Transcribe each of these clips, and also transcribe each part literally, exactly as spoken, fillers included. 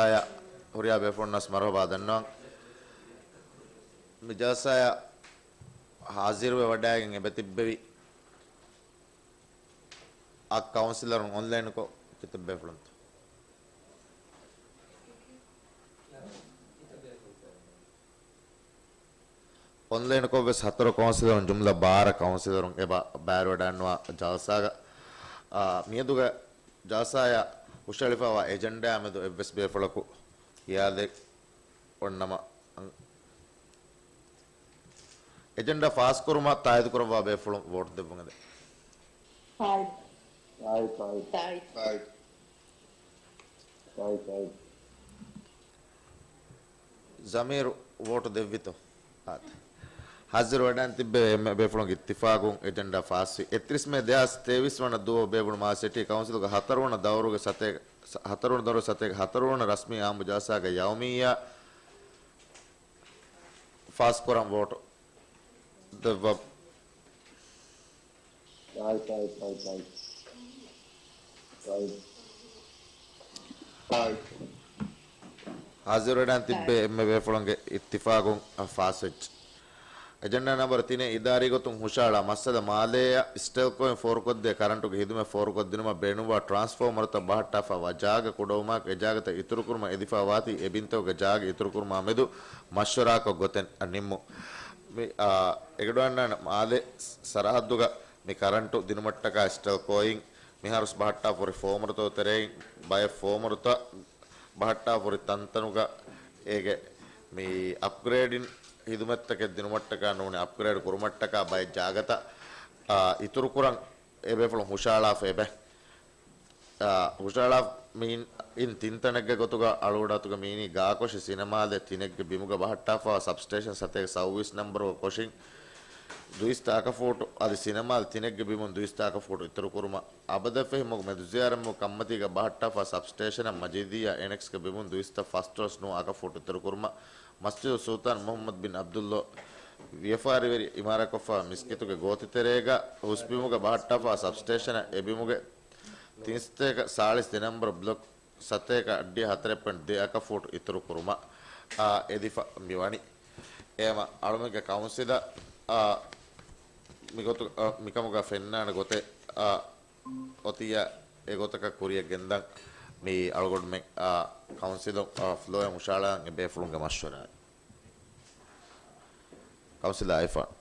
އާޔަށް ހުރިހާ ބޭފުޅުންނަށް މަރުޙަބާ ދަންނަވަން. މި ޖަލްސާއަށް ޙާޟިރުވެ ވަޑައިގެން އެބަތިއްބެވި އަށް ކައުންސިލަރުން އޮންލައިންކޮށް ކިތައް ބޭފުޅުންތޯ؟ އޮންލައިންކޮށް ވެސް ހަތަރު ކައުންސިލަރުން، ޖުމްލަ ބާރަ ކައުންސިލަރުން އެބަ ބައިވެރިވަޑައިގަންނަވާ ޖަލްސާގަ، އާ، މިއަދުގެ ޖަލްސާއަށް ހުށަހެޅިފައިވާ އެޖެންޑާ މެދު އެއްވެސް ބޭފުޅަކު ހިޔާލެއް އޮންނަމަ، އެޖެންޑާ ފާސްކުރުމަށް ތާއީދުކުރައްވާ ބޭފުޅުން ވޯޓް ދެއްވުން އެދެން. ތާއީދު. ތާއީދު، ތާއީދު. ޒަމީރު ވޯޓު ދެއްވިތޯ؟ އާދެ. ޙާޟިރުވެޑައިން ތިއްބެވި އެންމެ ބޭފުޅުންގެ އިއްތިފާގުން އެޖެންޑާ ފާސްވި. އެއްތިރީސް މޭ ދެހާސް ތޭވީސް ވަނަ ދުވަހު ބޭއްވުނު މާލެ ސިޓީ ކައުންސިލުގެ ހަތަރުވަނަ ދައުރުގެ ސަތޭކަ، ހަތަރުވަނަ ދައުރުގެ ސަތޭކަ ހަތަރުވަނަ ރަސްމީ އާއްމު ޖަލްސާގެ ޔައުމިއްޔާ ފާސްކުރަން ވޯޓު ދެއްވަ. ތާއީދު، ތާއީދު، ތާއީދު. ތާއީދު. ތާއީދު. ޙާޟިރުވެޑައިން ތިއްބެވި އެންމެ ބޭފުޅުންގެ އިއްތިފާގުން ފާސްވެއްޖެ. އެޖެންޑާ ނަންބަރު ތިނެއް، އިދާރީ ގޮތުން ހުށަހަޅާ މައްސަލަ. މާލޭއަށް ސްޓެލްކޯއިން ފޯރުކޮށްދޭ ކަރަންޓުގެ ހިދުމަތް ފޯރުކޮށްދިނުމަށް ބޭނުންވާ ޓްރާންސްފޯމަރުތައް ބަހައްޓާފައިވާ ޖާގަ ކުޑަވުމާއެކު އެޖާގަތައް އިތުރުކުރުމަށް އެދިފައިވާތީ އެ ބިންތަކުގެ ޖާގަ އިތުރުކުރުމާ މެދު މަޝްވަރާކޮށް ގޮތެއް ނިންމުން. މި، އާ، އެގަޑުއަންނާނެ މާލެ ސަރަހައްދުގަ މި ކަރަންޓު ދިނުމަށްޓަކާ ސްޓެލްކޯއިން މިހާރުސް ބަހައްޓާފަ ހުރި ފޯމަރުތައް ތެރެއިން ބައެއް ފޯމަރުތައް ބަހައްޓާފަ ހުރި ތަންތަނުގަ އޭގެ މި އަޕްގްރޭޑިން ހިދުމަތްތަކެއް ދިނުމަށްޓަކާ ނޫނީ އަޕްގްރޭޑް ކުރުމަށްޓަކާ ބައެއް ޖާގަތައް، އާ، އިތުރުކުރަން އެބޭފުޅުން ހުށަހަޅާފަ އެބަ. އާ، ހުށަހަޅާ މި އިން، އިން ތިން ތަނެއްގެ ގޮތުގަ އަޅުގަޑު އަތުގަ މިއިނީ ގާކޮށި ސިނަމާލެ ތިނެއްގެ ބިމުގަ ބަހައްޓާފައިވާ ސަބްސްޓޭޝަން ސަތޭކަ ސައުވީސް ނަންބަރުގެ ކޮށިން ދުއިސައްތަ އަކަފޫޓު އަދި ސިނަމާލެ ތިނެއްގެ ބިމުން ދުއިސައްތަ އަކަފޫޓު އިތުރުކުރުމަށް، އަބަދަށްފަހި މަގު މެދުޒިޔާރަތްމަގު ކަންމަތީގަ ބަހައްޓާފައިވާ ސަބްސްޓޭޝަނަށް މަޖީދިއްޔާ އެނެކްސްގެ ބިމުން ދުއިސައްތަ ފަސްދޮޅަސް ނުވަ އަކަފޫޓު އިތުރުކުރުމަށް، މަސްޖިދު ސުލްޠާން މުޙައްމަދު ބިން ޢަބްދުﷲ ވިޔަފާރިވެރި އިމާރާތްކޮށްފައިވާ މިސްކިތުގެ ގޯތިތެރޭގަ ހުސްބިމުގަ ބަހައްޓާފައިވާ ސަބްސްޓޭޝަނަށް އެ ބިމުގެ ތިން ސަތޭކަ ސާޅީސް ދެ ނަންބަރު ބްލޮކް ސަތޭކަ އައްޑިހަ ހަތަރެއް ޕޮއިންޓް ދެ އަކަފޫޓު އިތުރުކުރުމަށް، އާ، އެދިފަ މިވަނީ. އެހެމަ އަޅުމެންގެ ކައުންސިލަށް، އާ، މިގޮތު، އާ، މިކަމުގަ ފެންނާނެ ގޮތެއް، އާ، އޮތިއްޔާ އެގޮތަކަށް ކުރިއަށް ގެންދަން މި އަޅުގަނޑުމެން، އާ، ކައުންސިލުން، އާ، ފްލޯއަށް ހުށަހަޅަން އެ ބޭފުޅުންގެ މަޝްވަރާ. ކައުންސިލަރ އައިފާން.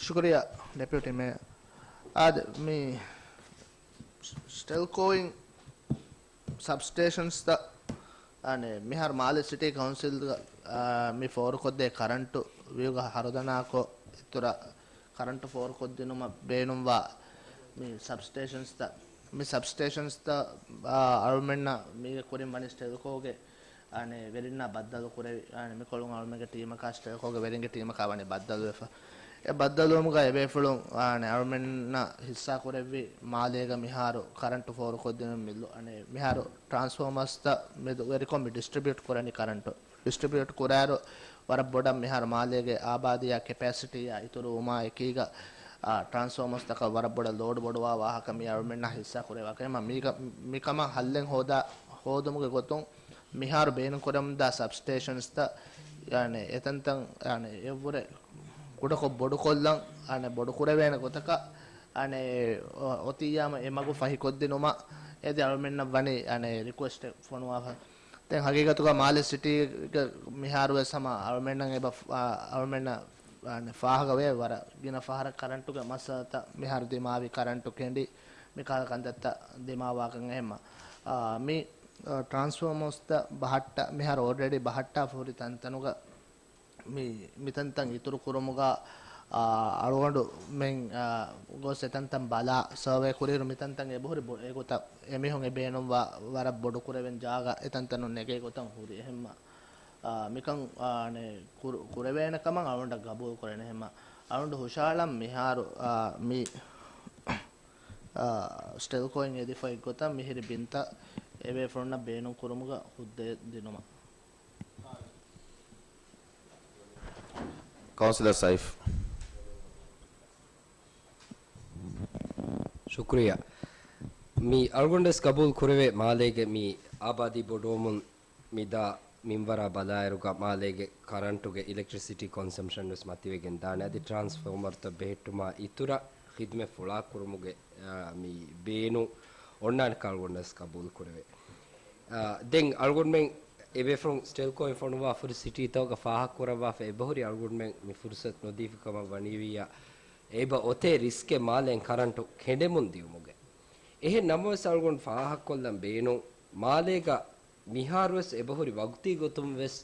ޝުކުރިއްޔާ ޑެޕިއުޓީ މޭޔަރ. އާދެ، މި ސްޓެލްކޯއިން ސަބްސްޓޭޝަންސްތައް، އަނެ، މިހާރު މާލެ ސިޓީ ކައުންސިލްގަ، އާ، މި ފޯރުކޮށްދޭ ކަރަންޓު ވިއުގަ ހަރުދަނާކޮށް، އިތުރަށް ކަރަންޓު ފޯރުކޮށްދިނުމަށް ބޭނުންވާ މި ސަބްސްޓޭޝަންސްތައް، މި ސަބްސްޓޭޝަންސްތައް، އާ، އަޅުމެންނަށް މީގެ ކުރިން ވަނީ ސްޓެލްކޯގެ އަނެ، ވެރިންނާ ބައްދަލު ކުރެވި، އަނެ، މިކޮޅުން އަޅުމެންގެ ޓީމަކާ ސްޓެލްކޯގެ ވެރިންގެ ޓީމަކާ ވަނީ ބައްދަލުވެފަ. އެ ބައްދަލުވުމުގަ އެބޭފުޅުން، އަނެ، އަޅުމެންނަށް ހިއްސާ ކުރެއްވި މާލޭގަ މިހާރު ކަރަންޓު ފޯރުކޮށްދިނުން މި ލޯ، އަނެ، މިހާރު ޓްރާންސްފޯމާސްތައް މެދު ވެރިކޮށް މި ޑިސްޓްރިބިއުޓް ކުރަނީ ކަރަންޓު. ޑިސްޓްރިބިއުޓް ކުރާއިރު ވަރަށް ބޮޑަށް މިހާރު މާލޭގެ އާބާދީއާ ކެޕޭސިޓީއާ އިތުރުވުމާ އެކީގަ، އާ، ޓްރާންސްފޯމާސްތަކަށް ވަރަށް ބޮޑަށް ލޯޑް ބޮޑުވާ ވާހަކަ މި އަޅުމެންނަށް ހިއްސާ ކުރެވި ވާހަކަ. އެހެމަ މީގަ، މިކަމަށް ހައްލެއް ހޯދާ، ހޯދުމުގެ ގޮތުން މިހާރު ބޭނުންކުރަމުންދާ ސަބްސްޓޭޝަންސްތައް، އަނެ، އެތަންތަން، އަނެ، އެއްވުރެ ކުޑަކޮށް ބޮޑުކޮށްލަން، އަނެ، ބޮޑުކުރެވޭނެ ގޮތަކަށް، އަނެ، އޮ-، އޮތިއްޔާމަ އެ މަގު ފަހިކޮށްދިނުމަށް އެދި އަޅުމެންނަށް ވަނީ، އަނެ، ރިކުއެސްޓެއް ފޮނުވާފަ. ދެން ހަގީގަތުގަ މާލެ ސިޓީގަ މިހާރުވެސް ހަމަ އަޅުމެންނަށް އެބަ، އަ، އަޅުމެންނަށް، އަނެ، ފާހަގަވޭ ވަރަށް ގިނަ ފަހަރަށް ކަރަންޓުގެ މައްސަލަތައް މިހާރު ދިމާވި، ކަރަންޓު ކެނޑި، މި ކަހަލަ ކަންތައްތައް ދިމާވާކަން. އެހެންމަ، އާ، މި، އާ، ޓްރާންސްފޯމާސްތައް ބަހައްޓާ، މިހާރު އޯލްރެޑީ ބަހައްޓާފަ ހުރި ތަންތަނުގަ މި، މިތަންތަން އިތުރު ކުރުމުގަ، އާ، އަޅުގަނޑުމެން، އާ، ގޮސް އެތަންތަން ބަލާ ސަރވޭ ކުރިއިރު މިތަންތަން އެބަހުރި ބޮ-، އެގޮތަށް އެމީހުން އެ ބޭނުންވާ ވަރަށް ބޮޑު ކުރެވެން ޖާގަ އެތަންތަނުން ނެގޭ ގޮތަށް ހުރި. އެހެންމަ، އާ، މިކަން، އާ، ނެ، ކުރު-، ކުރެވޭނެ ކަމަށް އަޅުގަނޑަށް ގަބޫލު ކުރޭނެ. އެހެންމަ އަޅުގަނޑު ހުށަހަޅަން މިހާރު، އާ، މި، އާ، ސްޓެލްކޯއިން އެދިފައި ގޮތަށް މިހިރި ބިންތައް އެބޭފުޅުންނަށް ބޭނުން ކުރުމުގަ ހުއްދައެއް ދިނުމަށް. ކައުންސިލަރ ސައިފް. ޝުކުރިއްޔާ. މި އަޅުގަނޑުވެސް ގަބޫލު ކުރެވޭ، މާލޭގެ މި އާބާދީ ބޮޑުވަމުން މިދާ މިންވަރާ ބަލާއިރުގަ މާލޭގެ ކަރަންޓުގެ، އިލެކްޓްރިސިޓީ ކޮންސަމްޝަން ވެސް މަތިވެގެން ދާނެ. އަދި ޓްރާންސްފޯމަރުތައް ބެހެއްޓުމާ އިތުރަށް ޚިދުމަތް ފުޅާކުރުމުގެ، އާ، މި ބޭނުން އޮންނާނެ ކަން އަޅުގަނޑުވެސް ގަބޫލު ކުރެވޭ. އާ، ދެން އަޅުގަނޑުމެން އެބޭފުޅުން ސްޓެލްކޯއިން ފޮނުވާ ފުރި ސިޓީތަކުގަ ފާހަގަކުރައްވާފަ އެބަހުރި، އަޅުގަނޑުމެން މި ފުރުސަތު ނުދީފި ކަމަށް ވަނީވިއްޔާ، އެބަ އޮތޭ ރިސްކެއް މާލޭން ކަރަންޓު ކެނޑެމުން ދިއުމުގެ. އެހެން ނަމަވެސް އަޅުގަނޑު ފާހަގަކޮށްލަން ބޭނުން، މާލޭގަ މިހާރުވެސް އެބަހުރި ވަގުތީ ގޮތުން ވެސް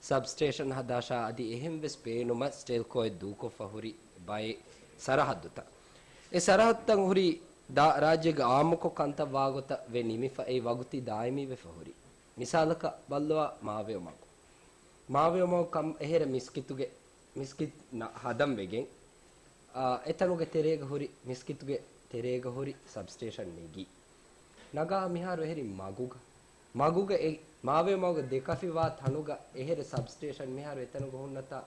ސަބްސްޓޭޝަން ހަދާށާ އަދި އެހެން ވެސް ބޭނުމަށް ސްޓެލްކޯއެއް ދޫކޮށްފަ ހުރި ބައެއް ސަރަހައްދުތައް. އެ ސަރަހައްދުތައް ހުރީ ދާ-، ރާއްޖޭގެ އާއްމުކޮށް ކަންތައް ވާގޮތަށް ވެ ނިމިފަ އެ ވަގުތީ ދާއިމީވެފަ ހުރި. މިސާލަކަށް ބައްލަވާ މާވެޔޮ މަގު. މާވެޔޮ މަގު ކަމް އެހެރެ މިސްކިތުގެ، މިސްކިތް ނަ-، ހަދަން ވެގެން، އާ، އެތަނުގެ ތެރޭގަ ހުރި، މިސްކިތުގެ ތެރޭގަ ހުރި ސަބްސްޓޭޝަން ނެގީ. ނަގާ މިހާރު އެހެރީ މަގުގަ. މަގުގަ އެ، މާވެޔޮ މަގުގަ ދެކަފި ވާ ތަނުގަ އެހެރެ ސަބްސްޓޭޝަން މިހާރު އެތަނުގަ ހުންނަތާ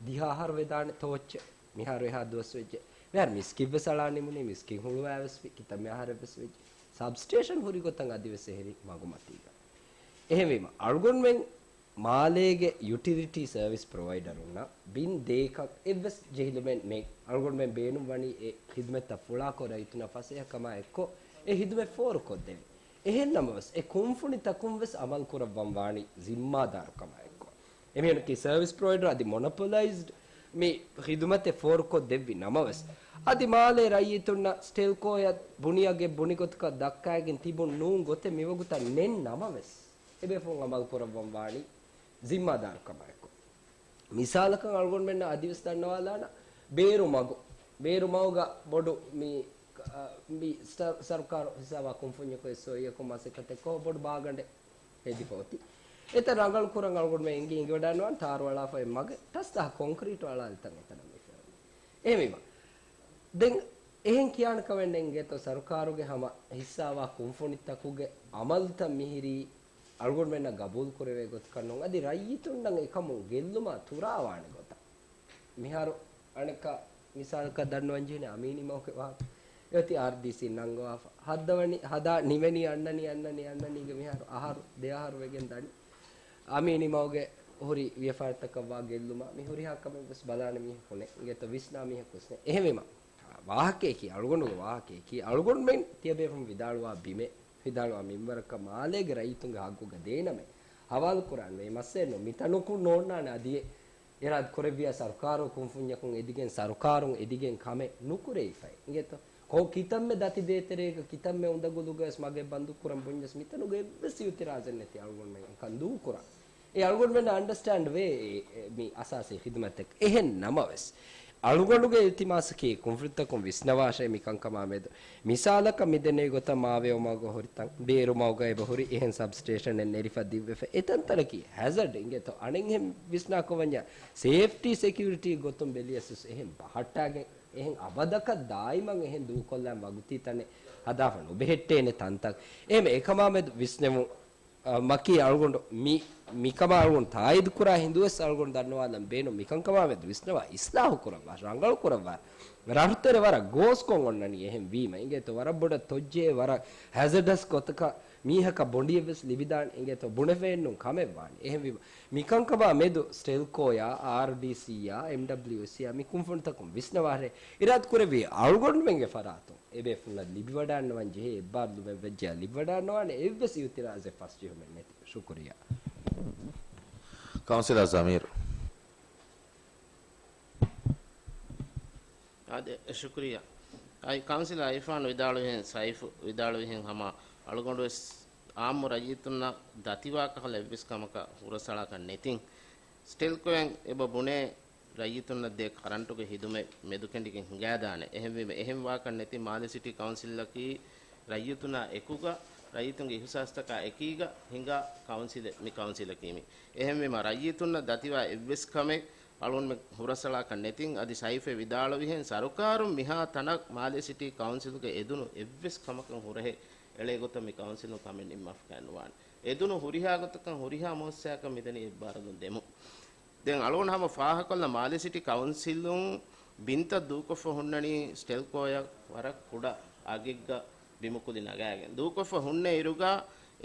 ދިހަ އަހަރު ވެދާނެ ތޯއްޗެއް. މިހާރު އެހާ ދުވަސް ވެއްޖެ. މިހާރު މިސްކިތްވެސް އަޅާ ނިމުނީ، މިސްކިތް ހުޅުވާވެސް ވި، ކިތަންމެ އަހަރެއްވެސް ވެއްޖެ. ސަބްސްޓޭޝަން ހުރި ގޮތަށް އަދިވެސް އެހެރީ މަގުމަތީގަ. އެހެންވީމަ، އަޅުގަނޑުމެން މާލޭގެ ޔުޓިލިޓީ ސަރވިސް ޕްރޮވައިޑަރުންނަށް ބިން ދޭކަށް އެއްވެސް ޖެހިލުމެއް ނެތް. އަޅުގަނޑުމެން ބޭނުންވަނީ އެ ޚިދުމަތްތައް ފުޅާކޮށް ރައްޔިތުންނަށް ފަސޭހަކަމާ އެއްކޮށް އެ ޚިދުމަތް ފޯރުކޮށްދެވި. އެހެން ނަމަވެސް، އެ ކުންފުނިތަކުން ވެސް އަމަލު ކުރައްވަން ވާނީ ޒިންމާދާރުކަމާ އެއްކޮށް. އެމީހުނަކީ ސަރވިސް ޕްރޮވައިޑަރ އަދި މޮނޮޕޮލައިޒްޑް މި ޚިދުމަތެއް ފޯރުކޮށް ދެއްވި ނަމަވެސް، އަދި މާލޭ ރައްޔިތުންނަށް ސްޓެލްކޯއަށް ބުނިއަގެ ބުނި ގޮތަކަށް ދައްކާގެން ތިބުން ނޫން ގޮތެއް މިވަގުތަށް ނެތް ނަމަވެސް، އެބޭފުޅުން އަމަލު ކުރައްވަން ވާނީ ޒިންމާދާރުކަމާއެކު. މިސާލަކަށް އަޅުގަނޑުމެންނަށް އަދިވެސް ދަންނަވާލާނަ ބޭރު މަގު. ބޭރު މަގުގަ ބޮޑު މި، އަ، މި ސަރު-، ސަރުކާރު ހިސާބާ ކުންފުންޏަކު އެސްއޯއީއަކު މަސައްކަތެއްކޮށް ބޮޑު ބާގަނޑެއް ހެދިފަ އޮތީ. އެތައް ރަނގަޅު ކުރަން އަޅުގަނޑުމެން އެނގި އެނގިވަޑައިނުވާން ތާރު އަޅާފަ އެ މަގެއް ޓަސް ދަހަ ކޮންކްރީޓު އަޅާލިތަން އެތަނަށް މި ފެނުނީ. އެހެންވީމަ، ދެން އެހެން ކިޔާނެ ކަމެއް ނެތް އިނގޭތޯ، ސަރުކާރުގެ ހަމަ ހިއްސާވާ ކުންފުނިތަކުގެ އަމަލުތައް މިހިރީ އަޅުގަނޑުމެންނަށް ގަބޫލު ކުރެވޭ ގޮތަކަށް ނޫން. އަދި ރައްޔިތުންނަށް އެކަމުން ގެއްލުމާ ތުރާވާނެ ގޮތަށް. މިހާރު އަނެއްކާ މިސާލަކަށް ދަންނަވަން ޖެހޭނެ އަމީނީ މަގުގެ ވާހަކަ. އެއޮތީ އާރްޑީސީ ނަންގަވާފަ. ހައްދަވަނީ، ހަދާ ނިމެނީ އަންނަނީ، އަންނަނީ، އަންނަނީގެ މިހާރު އަހަރު، ދެ އަހަރު ވެގެން ދަނީ. އަމީނީ މަގުގެ ހުރި ވިޔަފާރިތަކަށް ވާ ގެއްލުމާ މި ހުރިހާ ކަމެއް ވެސް ބަލާނެ މީހަކު ނެތް. އިނގޭތޯ ވިސްނާ މީހަކު ވެސް ނެތް. އެހެންވީމަ، ވާހަކައަކީ، އަޅުގަނޑުގެ ވާހަކައަކީ، އަޅުގަނޑުމެން ތިޔަބޭފުޅުން ވިދާޅުވާ ބިމެއް، ވިދާޅުވާ މިންވަރަކަށް މާލޭގެ ރައްޔިތުންގެ ހައްގުގަ ދޭ ނަމެއް ހަވާލުކުރާން ވޭ މައްސަލައެއް ނޫން. މިތަނަކުން ނޯންނާނެ އަދި އެ އިރާދަ ކުރެއްވިޔާ ސަރުކާރު ކުންފުންޏަކުން އެދިގެން ސަރުކާރުން އެދިގެން ކަމެއް ނުކުރެވިފައި. އިނގޭތޯ؟ ކޮ-، ކިތަންމެ ދަތި ދޭތެރޭގަ ކިތަންމެ އުނދަގުލުގަވެސް މަގެއް ބަންދު ކުރަން ބުންޏަސް މިތަނުގަ އެއްވެސް އިއުތިރާޒެއް ނެތި އަޅުގަނޑުމެން ކަން ދޫކުރާ. އެ އަޅުގަނޑުމެންނަށް އަންޑަސްޓޭންޑް ވޭ އެ، އެ، މި އަސާސީ ޚިދުމަތެއް. އެހެން ނަމަވެސް، އަޅުގަނޑުގެ އިލްތިމާސަކީ ކުންފުނިތަކުން ވިސްނަވާށޭ މިކަންކަމާ މެދު. މިސާލަކަށް މިދެންނެވި ގޮތަށް މާވެޔޮ މަގުގަ ހުރި ތަން، ބޭރު މަގުގަ އެބަ ހުރި އެހެން ސަބްސްޓޭޝަނެއް ނެރިފަ ދިއްވެފަ އެތަންތަނަކީ ހެޒަޑް އިނގޭތޯ. އަނެއްހެން ވިސްނާކޮށް ވަންޏާ ސޭފްޓީ ސެކިއުރިޓީ ގޮތުން ބެލިޔަސް އެހެން ބަހައްޓާގެން އެހެން އަބަދަކަށް ދާއިމަށް އެހެން ދޫކޮށްލާން ވަގުތީ ތަނެއް ހަދާފަ ނުބެހެއްޓޭނެ ތަންތަން. އެހެން އެކަމާ މެދު ވިސްނެވުން، އަ، މަކީ އަޅުގަނޑު މި، މިކަމާ އަޅުގަނޑު ތާއީދު ކުރާ ހިނދުވެސް އަޅުގަނޑު ދަންނަވާލަން ބޭނުން މިކަންކަމާ މެދު ވިސްނަވާ އިސްލާހު ކުރައްވާ، ރަނގަޅު ކުރައްވާ. ރަށުތެރެ ވަރަށް ގޯސްކޮށް އޮންނަނީ އެހެން ވީމަ އިނގޭތޯ ވަރަށް ބޮޑަށް ތޮއްޖެހޭ ވަރަށް ހެޒަޑަސް ގޮތަކަށް މީހަކަށް ބޮނޑިއެއްވެސް ލިބިދާނެ އިނގޭތޯ ބުނެފައެއްނޫން ކަމެއް ވާނެ. އެހެންވީމަ މިކަންކަމާ މެދު ސްޓެލްކޯޔާ، އާރްޑީސީއާ، އެމްޑަބްލިއުސީއާ މި ކުންފުނިތަކުން ވިސްނަވާށޭ. އިރާދަ ކުރެއްވި އަޅުގަނޑުމެންގެ ފަރާތުން އެބޭފުޅުންނަށް ލިބިވަޑާންނަވަން ޖެހޭ އެއްބާރުލުމެއް ވެއްޖެޔާ ލިބިވަޑާންނަވާނެ އެއްވެސް އިއުތިރާޒެއް ފަސްޖެހުމެއް ނެތި. ޝުކުރިއްޔާ. ކައުންސިލަރ ޒަމީރު. އާދެ، ޝުކުރިއްޔާ. އައި ކައުންސިލަރ އައިފާން ވިދާޅުވިހެން، ސައިފު ވިދާޅުވިހެން ހަމަ އަޅުގަނޑުވެސް އާއްމު ރައްޔިތުންނަށް ދަތިވާ ކަހަލަ އެއްވެސް ކަމަކަށް ހުރަސްއަޅާކަށް ނެތިން. ސްޓެލްކޯއިން އެބަ ބުނޭ ރައްޔިތުންނަށް ދޭ ކަރަންޓުގެ ހިދުމަތް މެދުކެނޑިގެން ހިނގާދާނެ. އެހެންވީމަ، އެހެން ވާކަށް ނެތި މާލެ ސިޓީ ކައުންސިލަކީ ރައްޔިތުންނާ އެކުގަ، ރައްޔިތުންގެ އިހުސާސްތަކާ އެކީގަ ހިނގާ ކައުންސިލެއް މި ކައުންސިލަކީ މި. އެހެންވީމަ، ރައްޔިތުންނަށް ދަތިވާ އެއްވެސް ކަމެއް އަޅުގަނޑުމެން ހުރަސްއަޅާކަށް ނެތިން. އަދި ސައިފެ ވިދާޅުވިހެން، ސަރުކާރުން މިހާ ތަނަށް މާލެ ސިޓީ ކައުންސިލުގެ އެދުނު އެއްވެސް ކަމަކަށް ހުރަހެއް އެޅޭ ގޮތަށް މި ކައުންސިލުން ކަމެއް ނިންމާފަކައެއް ނުވާނެ. އެދުނު ހުރިހާ ގޮތަކަށް ހުރިހާ މުއައްސަސާއަކަށް މިދަނީ އެއްބާރުލުން ދެމުން. ދެން އަޅުގަނޑު ހަމަ ފާހަގަކޮށްލަ މާލެ ސިޓީ ކައުންސިލުން ބިންތައް ދޫކޮށްފަ ހުންނަނީ ސްޓެލްކޯއަށް ވަރަށް ކުޑަ އަގެއްގަ ބިމުކުލި ނަގާގެން ދޫކޮށްފަ ހުންނެ އިރުގަ،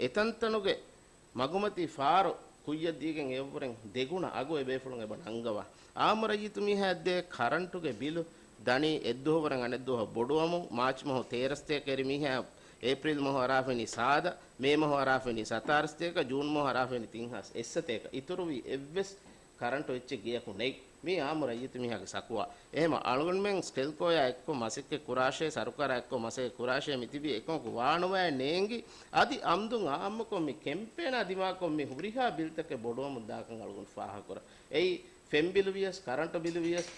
އެތަންތަނުގެ މަގުމަތީ ފާރު ކުއްޔަށް ދީގެން އެއަށްވުރެން ދެގުނަ އަގު އެބޭފުޅުން އެބަ ނަންގަވާ. އާއްމު ރައްޔިތު މީހާއަށް ދޭ ކަރަންޓުގެ ބިލު ދަނީ އެއްދުވަހުވުރެން އަނެއްދުވަހަށް ބޮޑުވަމުން. މާޗް މަހު ތޭރަ ސަތޭކަ އެރި މީހާ، އޭޕްރީލް މަހު އަރާފެނީ ސާދަ، މޭ މަހު އަރާފެނީ ސަތާރަ ސަތޭކަ، ޖޫން މަހު އަރާފެނީ ތިން ހާސް އެއް ސަތޭކަ. އިތުރުވީ އެއްވެސް ކަރަންޓު އެއްޗެއް ގެޔަކު ނެތް. މީ އާއްމު ރައްޔިތު މީހާގެ ސަކުވާ. އެހެމަ އަޅުގަނޑުމެން ސްޓެލްކޯއާ އެއްކޮށް މަސައްކަތް ކުރާށޭ، ސަރުކާރާ އެއްކޮށް މަސައްކަތް ކުރާށޭ، މިތިބީ އެކަމަކު ވާނުވާ ނޭނގި. އަދި އަމްދުން އާއްމުކޮށް މި ކެމްޕޭނާ ދިމާކޮށް މި ހުރިހާ ބިލްތަކެއް ބޮޑުވަމުން ދާކަން އަޅުގަނޑު ފާހަގަކުރަން. އެއީ ފެން ބިލު ވިޔަސް، ކަރަންޓު ބިލު ވިޔަސް،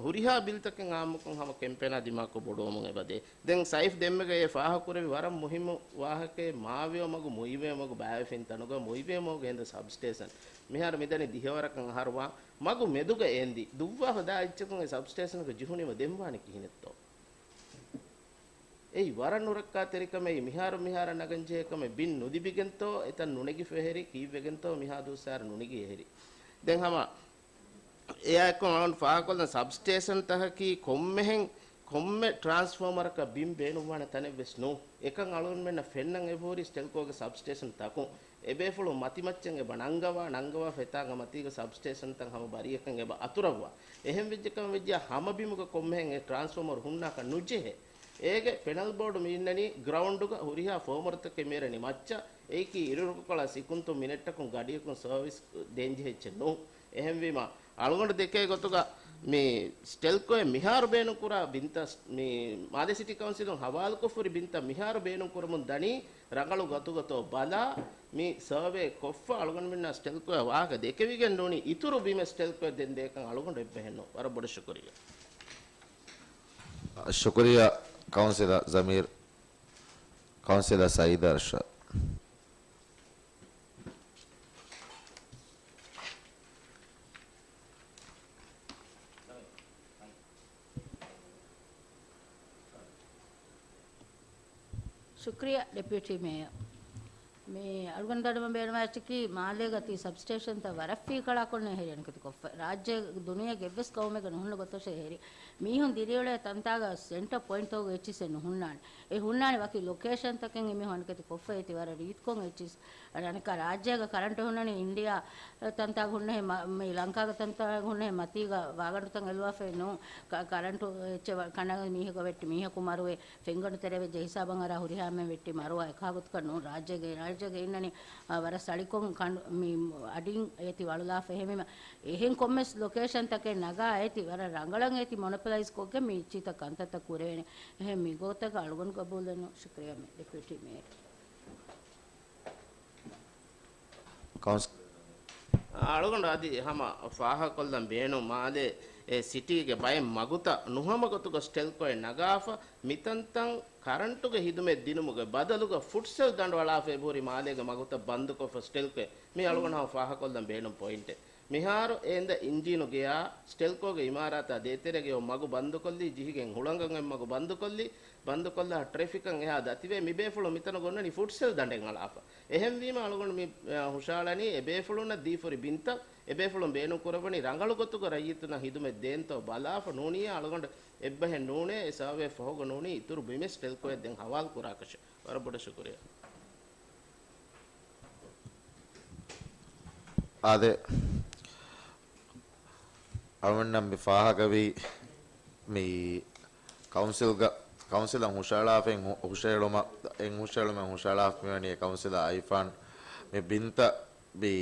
ހުރިހާ ބިލްތަކެއް އާއްމުކޮށް ހަމަ ކެމްޕޭނާ ދިމާކޮށް ބޮޑުވަމުން އެބަދޭ. ދެން ސައިފް ދެންމެގަ އެ ފާހަގަކުރެއްވި ވަރަށް މުހިއްމު ވާހަކައެއް، މާވެޔޮ މަގު، މުއިވެޔޮ މަގު ބައިވެފިން ތަނުގަ މުއިވެޔޮ މަގުގެ އެނދު ސަބްސްޓޭޝަން. މިހާރު މިދަނީ ދިހަވަރަކަށް އަހަރުވާ މަގު މެދުގަ އެނދި. ދުއްވާފަ ދާ އެއްޗަކުން އެ ސަބްސްޓޭޝަނަކަށް ޖެހުނީމަ ދެން ވާނީ ކިހިނެއްތޯ؟ އެއީ ވަރަށް ނުރައްކާތެރިކަމެއް. މިހާރު މިހާރަށް ނަގަންޖެހޭ ކަމެއް. ބިން ނުލިބިގެންތޯ އެތަން ނުނެގިފަ އެހެރި، ކީއްވެގެންތޯ މިހާ ދުވަސްވަރު ނުނެގި އެހެރި. ދެން ހަމަ އެއާއެއްކޮށް އަޅުގަނޑު ފާހަގަކޮށްލަން ސަބްސްޓޭޝަންތަކަކީ ކޮންމެހެން ކޮންމެ ޓްރާންސްފޯމަރަކަށް ބިން ބޭނުންވާނެ ތަނެއްވެސް ނޫން. އެކަން އަޅުގަނޑުމެންނަށް ފެންނަން އެބަހުރި ސްޓެލްކޯގެ ސަބްސްޓޭޝަން ތަކުން. އެބޭފުޅުން މަތިމައްޗަށް އެބަ ނަންގަވާ، ނަންގަވާފަ އެތާނގަ މަތީގަ ސަބްސްޓޭޝަންތައް ހަމަ ބަރީއަކަށް އެބަ އަތުރައްވާ. އެހެން ވެއްޖެކަމަށް ވެއްޖެއްޔާ ހަމަ ބިމުގަ ކޮންމެހެން އެ ޓްރާންސްފޯމަރު ހުންނާކަށް ނުޖެހޭ. އޭގެ ޕެނަލް ބޯޑު މި އިންނަނީ ގްރައުންޑުގަ ހުރިހާ ފޯމަރުތަކެއް މިއެރެނީ މައްޗަށް. އެއީކީ އިރުރުކޮޅަށް ސިކުންތުން މިނެޓްތަކުން ގަޑިޔަކުން ސަރވިސް ދޭންޖެހޭ އެއްޗެއް ނޫން. އެހެންވީމަ، އަޅުގަނޑު ދެކޭ ގޮތުގަ މި ސްޓެލްކޯއެއް މިހާރު ބޭނުންކުރާ ބިންތައް، މި މާލެ ސިޓީ ކައުންސިލުން ހަވާލުކޮށްފަހުރި ބިންތައް މިހާރު ބޭނުންކުރަމުން ދަނީ ރަނގަޅު ގޮތުގަތޯ ބަލާ، މި ސަރވޭ ކޮށްފަ އަޅުގަނޑުމެންނާ ސްޓެލްކޯއަށް ވާހަކަ ދެކެވިގެން ނޫނީ އިތުރު ބިމެއް ސްޓެލްކޯއަށް ދޭން ދޭކަން އަޅުގަނޑު އެއްބަހެއް ނޫން. ވަރަށް ބޮޑަށް ޝުކުރިއްޔާ. ޝުކުރިއްޔާ ކައުންސިލަރ ޒަމީރު. ކައުންސިލަރ ސައީދު އަރްޝާދު. ޝުކްރިޔާ ޑެޕިއުޓީ މޭޔަރ. މި އަޅުގަނޑު ދަންނަވަން ބޭނުންވާ އެއްޗަކީ، މާލޭގަ ތި ސަބްސްޓޭޝަންތައް ވަރަށް ފިއްކަޅާކޮށް އެހެރީ އަނިކަތި ކޮށްފަ. ރާއްޖޭގެ ދުނިޔޭގެ އެއްވެސް ގައުމެއްގަ ނުހުންނަ ގޮތަށް އެހެރީ. މީހުން ދިރިއުޅޭ ތަންތާގަ ސެންޓަރ ޕޮއިންޓްތަކުގެ އެއްޗިސް ނުހުންނާނެ. އެ ހުންނާނެ ވަކި ލޮކޭޝަންތަކެއް އެމީހުން އަނިކަތި ކޮށްފަ އޭތި ވަރަށް ރީތިކޮށް އެއްޗިސް. އަނެއްކާ ރާއްޖޭގަ ކަރަންޓު ހުންނަނީ އިންޑިޔާ ތަންތާގަ ހުންނަހެ މަ-، މި ލަންކާގެ ތަންތާގަ ހުންނަހެ މަތީގަ ވާގަނޑުތައް އެލުވާފައެއް ނޫން. ކަ-، ކަރަންޓު އެއްޗެއް ވަ-، ކަނޑައިގެން މީހަކަށް ވެއްޓި މީހަކު މަރުވެ، ފެންގަނޑު ތެރެވެއްޖެ ހިސާބަށް އަރާ ހުރިހާ އެންމެން ވެއްޓި މަރުވާ އެކާ ގޮތަކަށް ނޫން. ރާއްޖޭގެ، ރާއްޖޭގެ އިންނަނީ، އާ، ވަރަށް ސަޅިކޮށް ކަނޑު-، މި އަޑިން އޭތި ވަޅުލާފަ. އެހެންވީމަ، އެހެން ކޮންމެސް ލޮކޭޝަންތަކެއް ނަގާ އޭތި ވަރަށް ރަނގަޅަށް އޭތި މޮނޮޕަލައިޒް ކޮށްގެން މި އެއްޗިތައް ކަންތައްތައް ކުރެވޭނެ. އެހެން މި ގޮތަކަށް އަޅުގަނޑު ގަބޫލެއް ނޫން. ޝުކްރިޔާ މި ޑެޕިއުޓީ މޭޔަރ. ކައުންސި- އަޅުގަނޑު އަދި ހަމަ ފާހަގަކޮށްލަން ބޭނުން، މާލޭ އެ ސިޓީގެ ބައެއް މަގުތައް ނުހަމަ ގޮތުގަ ސްޓެލްކޯއެއް ނަގާފަ، މިތަންތަން ކަރަންޓުގެ ހިދުމަތް ދިނުމުގެ ބަދަލުގަ ފުޓްސެލް ދަނޑު އަޅާފަ އެބަހުރި މާލޭގެ މަގުތައް ބަންދުކޮށްފަ ސްޓެލްކޯއެއް. މީ އަޅުގަނޑު ހަމަ ފާހަގަކޮށްލަން ބޭނުން ޕޮއިންޓެއް. މިހާރު އެ އިންދަ އިންޖީނު ގެޔާ ސްޓެލްކޯގެ އިމާރާތާ ދޭތެރޭގަ އޮތް މަގު ބަންދުކޮށްލީ، ޖިހިގެން ހުޅަނގަށް އޮތް މަގު ބަންދުކޮށްލީ، ބަންދުކޮށްލާ ޓްރެފިކަށް އެހާ ދަތިވެ، މިބޭފުޅުން މިތަނުގަ އޮންނަނީ ފުޓްސެލް ދަނޑެއް އަޅާފަ. އެހެންވީމަ އަޅުގަނޑު މި، އަ، ހުށައަޅަނީ އެބޭފުޅުންނަށް ދީފަހުރި ބިންތައް އެބޭފުޅުން ބޭނުންކުރައްވަނީ ރަނގަޅު ގޮތުގަ ރައްޔިތުންނަށް ހިދުމަތް ދޭންތޯ ބަލާފަ. ނޫނިއްޔާ އަޅުގަނޑު އެއްބަހެއް ނޫނޭ، އެ ސަރވޭ ފަހުގަ ނޫނީ އިތުރު ބިމެއް ސްޓެލްކޯއަށް ދެން ހަވާލު ކުރާކަށެއް. ވަރަށް ބޮޑަށް ޝުކުރިޔާ. އާދެ، އަޅުގަނޑަށް މި ފާހަގަވީ މި ކައުންސިލްގަ، ކައުންސިލަށް ހުށައަޅާފައި ހު-، ހުށައެޅުމަށް، އެ ހުށައެޅުމެއް ހުށައަޅާފަ މިވަނީ އެ ކައުންސިލަށް އައިފާން މި ބިންތައް މި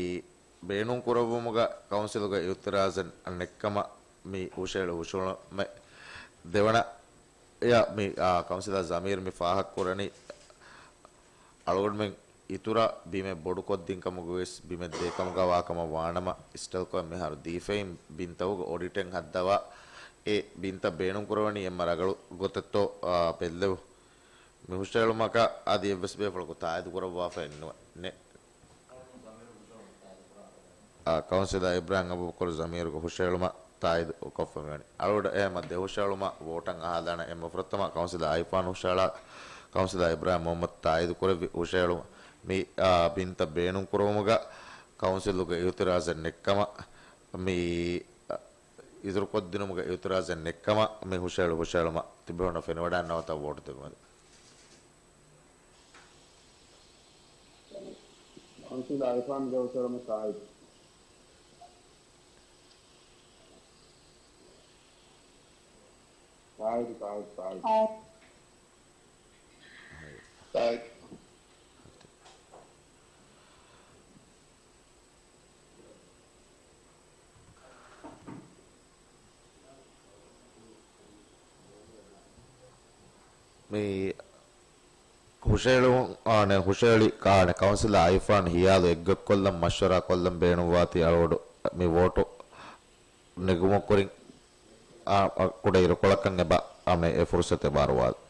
ބޭނުންކުރެއްވުމުގަ ކައުންސިލުގެ އިއުތިރާޒެއް ނެއްކަމަށް މި ހުށައެޅި ހުށައެޅުމެއް. ދެވަނަ އެއަށް މި، އާ، ކައުންސިލަރ ޒަމީރު މި ފާހަގަކުރަނީ، އަޅުގަނޑުމެން އިތުރަށް ބިމެއް ބޮޑުކޮށްދިން ކަމުގަ ވެސް ބިމެއް ދޭ ކަމުގަ ވާ ކަމަށް ވާނަމަ، ސްޓެލްކޯއަށް މިހާރު ދީފައި ބިންތަކުގެ އޮޑިޓެއް ހައްދަވާ، އެ ބިންތައް ބޭނުންކުރެވެނީ އެންމެ ރަނގަޅު ގޮތެއްތޯ، އާ، ބެއްލެވު. މި ހުށައެޅުމަކަށް އަދި އެއްވެސް ބޭފުޅަކު ތާއީދު ކުރައްވާފައެއް ނުވެ، ނެ. އާ، ކައުންސިލަރ އިބްރާހިމް އަބޫބަކުރު ޒަމީރުގެ ހުށައެޅުމަށް ތާއީދު ކޮށްފަ މިވަނީ. އަޅުގަޑު އެހެމަ ދެ ހުށައެޅުމަށް ވޯޓަށް އަހާލާނެ. އެންމެ ފުރަތަމަ ކައުންސިލަރ އައިފާން ހުށައަޅާ، ކައުންސިލަރ އިބްރާހިމް މުހައްމަދު ތާއީދު ކުރެއްވި ހުށައެޅުމަށް މި، އާ، ބިންތައް ބޭނުން ކުރުވުމުގަ ކައުންސިލުގެ އިއުތިރާޒެއް ނެއްކަމަށް މި، އަ، އިތުރުކޮށްދިނުމުގެ އިއުތިރާޒެއް ނެއްކަމަށް މި ހުށައެޅި ހުށައެޅުމަށް ތިބި ހުންނަ ފެނިވަޑައިންނަވަތަ ވޯޓު ދެއްވުމެވެ. ކައުންސިލަރ އިރްފާން ގެ އުއްތަރު މި ތާއީދު. ތާއީދު، ތާއީދު، ތާއީދު. ތާއީދު. މި ހުށައެޅުން، އާނެ، ހުށައެޅި، އާނެ، ކައުންސިލަރ އައިފާން ހިޔާލު އެއްގޮތްކޮށްލަން، މަޝްވަރާ ކޮށްލަން ބޭނުންވާތީ އަޅުގަނޑު މި ވޯޓު ނެގުމަށް ކުރިން، އާ، އާ، ކުޑަ އިރުކޮޅަކަށް އެބަ، އާނެ، އެ ފުރުސަތު އެބަ އަރުވާލަން.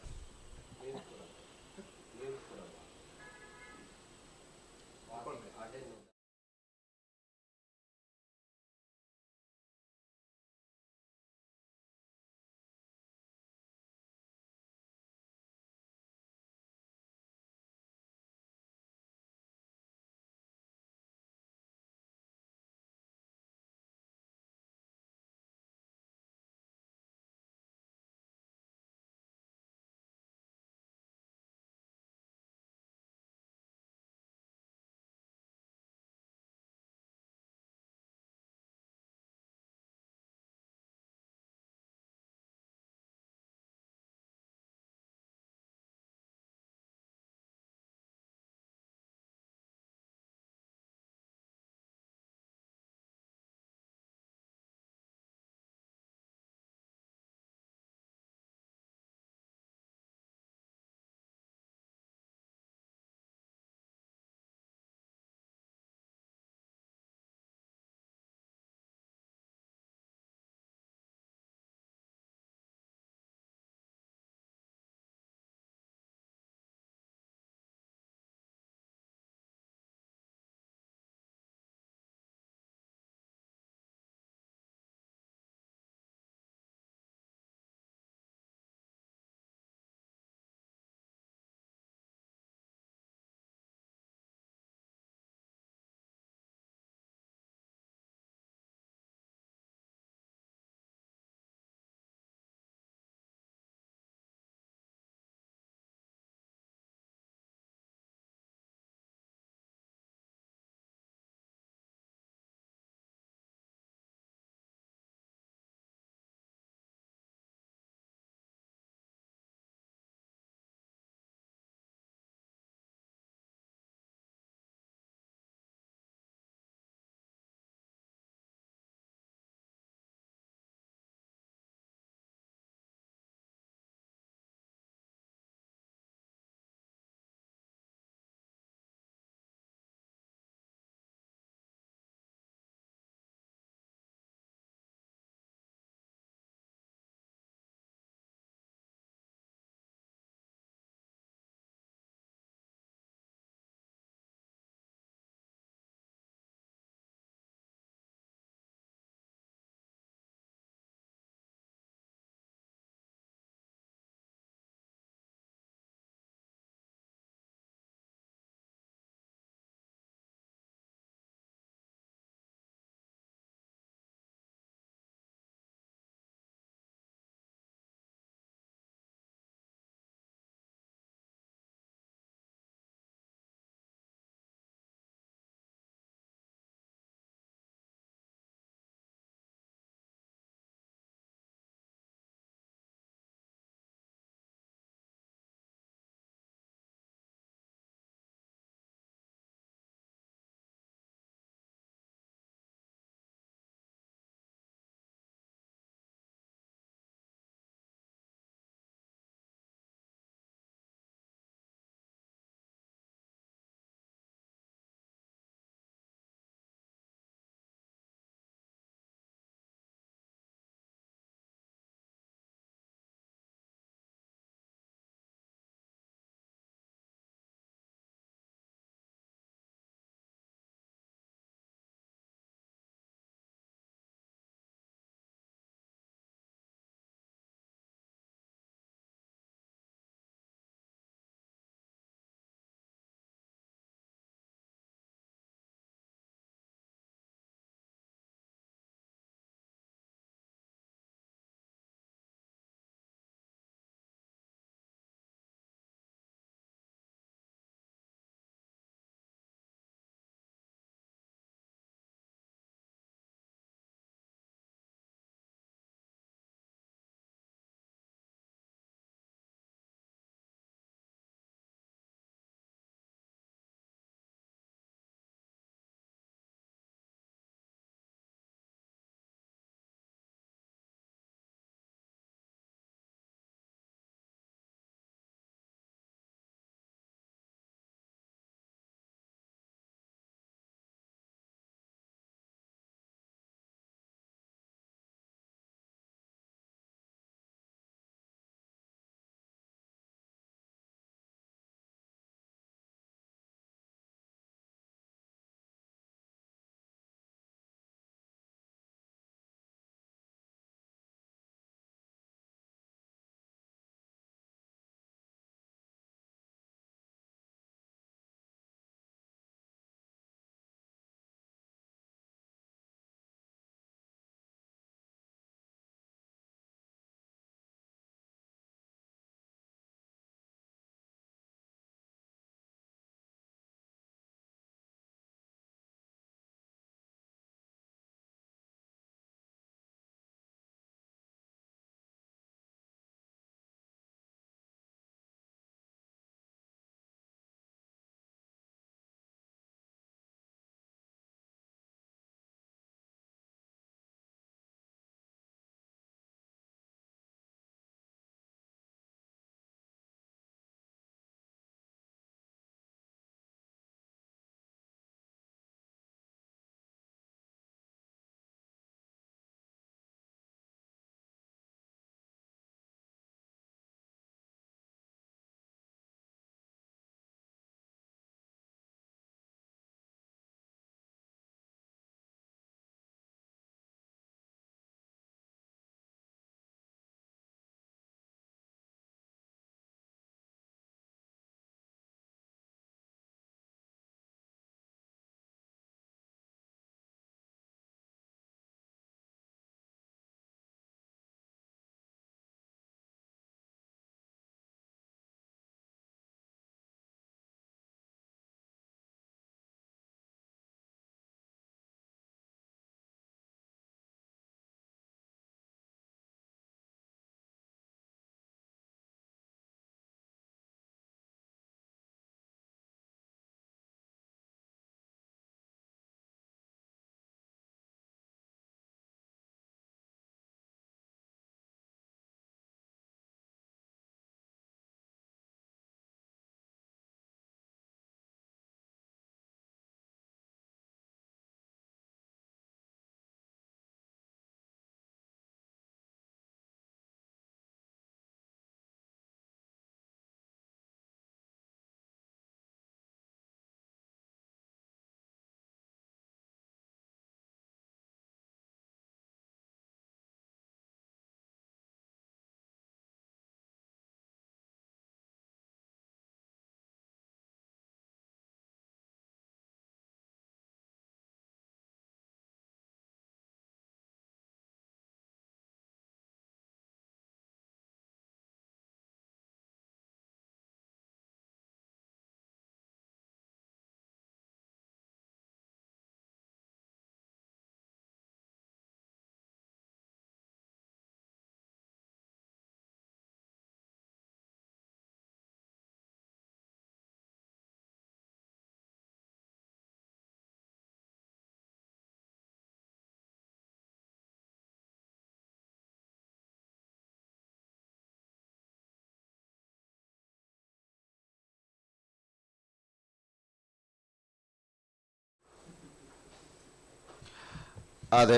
އާދެ،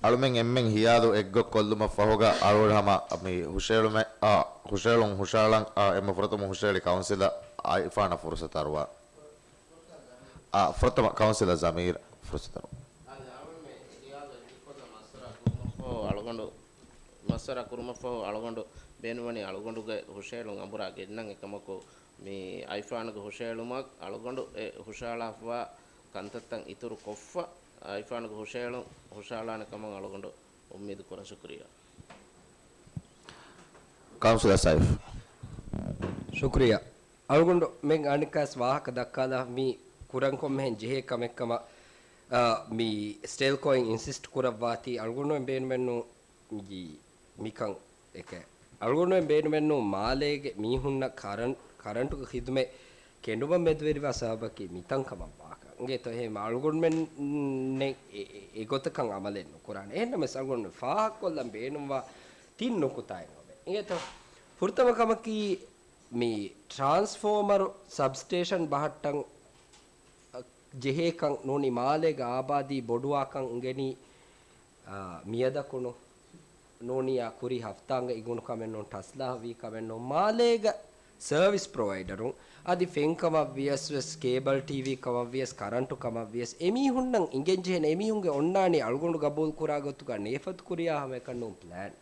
އަޅުމެން އެންމެން ހިޔާލު އެއްގޮތް ކޮށްލުމަށް ފަހުގަ އަޅުގަނޑު ހަމަ މި ހުށައެޅުމެއް، އާ، ހުށައެޅުން ހުށައަޅަން، އާ، އެންމެ ފުރަތަމަ ހުށައެޅި ކައުންސިލަށް އައިފާނަށް ފުރުސަތު އަރުވާ. އާ، ފުރަތަމަ ކައުންސިލަރ ޒަމީރަށް ފުރުސަތު އަރުވާ. އަޅުގަނޑު މައްސަރަ ކުރުމަށްފަހު އަޅުގަނޑު ބޭނުންވަނީ އަޅުގަނޑުގެ ހުށައެޅުން އަނބުރާ ގެންނަން. އެކަމަކު، މި އައިފާނުގެ ހުށައެޅުމަށް އަޅުގަނޑު އެ ހުށައަޅާފަވާ ކަންތައްތައް އިތުރު ކޮށްފަ، އައިފާނުގެ ހުށައެޅުން ހުށައަޅާނެ ކަމަށް އަޅުގަނޑު އުއްމީދު ކުރަން. ޝުކުރިއްޔާ. ކައުންސިލަރ ސައިފް. ޝުކުރިއްޔާ. އަޅުގަނޑު މެން އަނެއްކާސް ވާހަކަ ދައްކާލާ މި ކުރަން ކޮންމެހެން ޖެހޭ ކަމެއްކަމަށް، އާ، މި ސްޓެލްކޯއިން އިންސިސްޓް ކުރައްވާތީ އަޅުގަނޑުމެން ބޭނުމެއްނު މިކަން އެކެ. އަޅުގަނޑުމެން ބޭނުމެއްނު މާލޭގެ މީހުންނަށް ކަރަން-، ކަރަންޓުގެ ޚިދުމަތް ކެނޑުމަށް މެދުވެރިވާ ސަބަބަކީ މިތަން ކަމަށް ވާކަން. އިނގޭތޯ؟ އެހެން އަޅުގަނޑުމެން އެ، އެ، އެގޮތަކަށް އަމަލެއް ނުކުރާނެ. އެހެންނަމަވެސް އަޅުގަނޑުމެން ފާހަގަކޮށްލަން ބޭނުންވާ ތިން ނުކުތާއެއް އޮވޭ. އިނގޭތޯ؟ ފުރަތަމަ ކަމަކީ މި ޓްރާންސްފޯމަރު ސަބްސްޓޭޝަން ބަހައްޓަން ޖެހޭކަން ނޫނީ މާލޭގެ އާބާދީ ބޮޑުވާކަން އިނގެނީ، އާ، މިއަދަކުނު ނޫނިއްޔާ ކުރީ ހަފްތާއިން އިގުނު ކަމެއް ނޫން، ޓަސްލާ ވީ ކަމެއް ނޫން. މާލޭގަ ސަރވިސް ޕްރޮވައިޑަރުން އަދި ފެން ކަމަށް ވިޔަސް ވެސް، ކޭބަލް ޓީވީ ކަމަށް ވިޔަސް، ކަރަންޓު ކަމަށް ވިޔަސް، އެމީހުންނަށް އިނގެން ޖެހޭނެ، އެމީހުންގެ އޮންނާނީ އަޅުގަނޑު ގަބޫލު ކުރާ ގޮތުގަ ނޭފަތު ކުރިޔާ ހަމައެކަން ނޫން ޕްލޭން.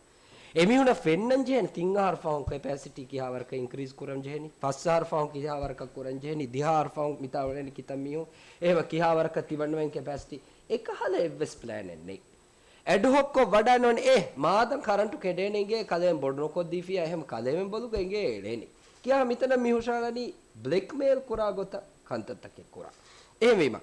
އެމީހުނަށް ފެންނަން ޖެހޭނެ ތިން އަހަރު ފަހުން ކެޕޭސިޓީ ކިހާވަރަކަށް އިންކްރީޒް ކުރަން ޖެހެނީ، ފަސް އަހަރު ފަހުން ކިހާވަރަކަށް ކުރަން ޖެހެނީ، ދިހަ އަހަރު ފަހުން މިތާ އުޅެނީ ކިތައް މީހުން، އެހެމަ ކިހާވަރަކަށް ތިމަންނަމެން ކެޕޭސިޓީ، އެކަހަލަ އެއްވެސް ޕްލޭނެއް ނެތް. އެޑްހޮކްކޮށް ވަޑާން އޮން އޭ މާދަން ކަރަންޓު ކެޑޭނެ އިނގޭ ކަލޭމެން ބޮޑު ނުކޮށްދީފިޔާ، އެހެމަ ކަލޭމެން ބޮލުގަ އިނގޭ އެޅޭނެ. ކިޔާ މިތަނަށް މި ހުށަހަޅަނީ ބްލެކްމެއިލް ކުރާ ގޮތަށް ކަންތައްތަކެއް ކުރާ. އެހެންވީމަ،